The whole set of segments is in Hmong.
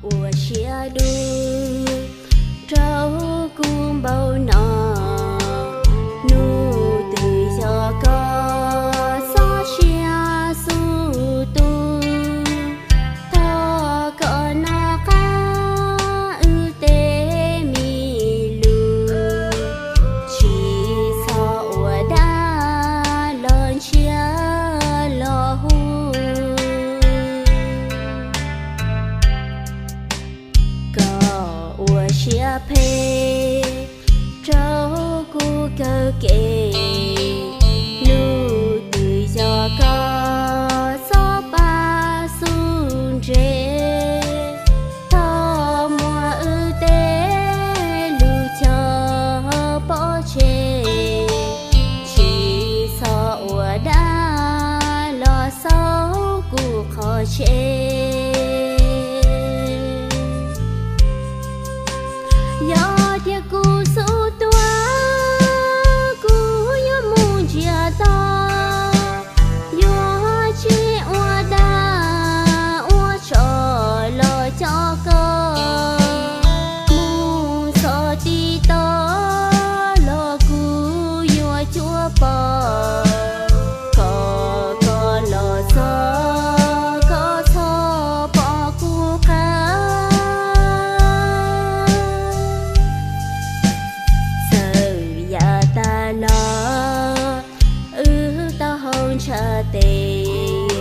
Ua siab dub rau kuv npaum no, hnub twg yog koj txoj sia xub tu, thov koj noj qab wb tej mi lus, tsis txhob ua dab los ntshiab los huv. Koj ua siab phem rau kuv kawg kev, hnub twg yog koj txoj pa xub nres, thov muab wb tej lus cog pov tseg, tsis txhob ua dab los xauj kuv qhov tsev. Yog tias kuv xub tuag, kuv yuav mus ntsiag to, yuav tsis ua dag ua tsov los coj koj mus txog tib tog los kuv yuav cuab pom, kom koj los txog koj txhob pom kuv qab. Txawm yav tas los wb tau hau ntshav tes,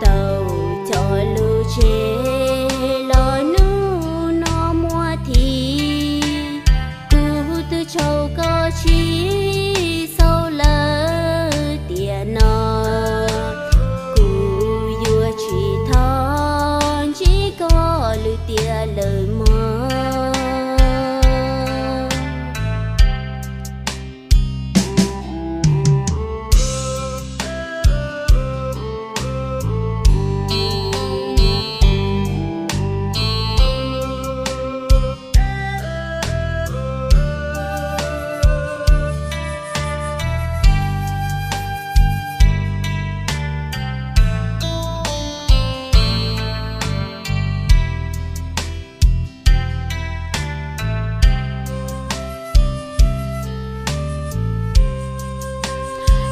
tau cov lus tseg los hnub no muaj thib. Kuv twb tshau koj tsis xaus lawm tiam no, kuv yuav tsis thov ntsib koj lwm tiam lawm mog.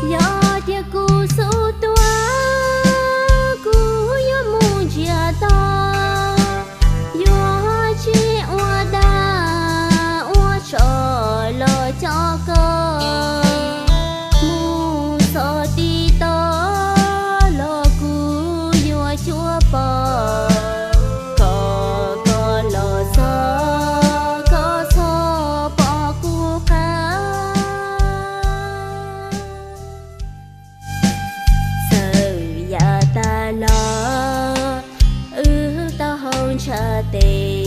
Yog tias kuv xub tuag, kuv yuav mus ntsiag to, yuav tsis ua dag ua tsov los coj koj mus txog tib tog los kuv yuav cuab pom, kom koj los txog koj txhob pom kuv qab. Txawm yav tas los wb tau hau ntshav tes,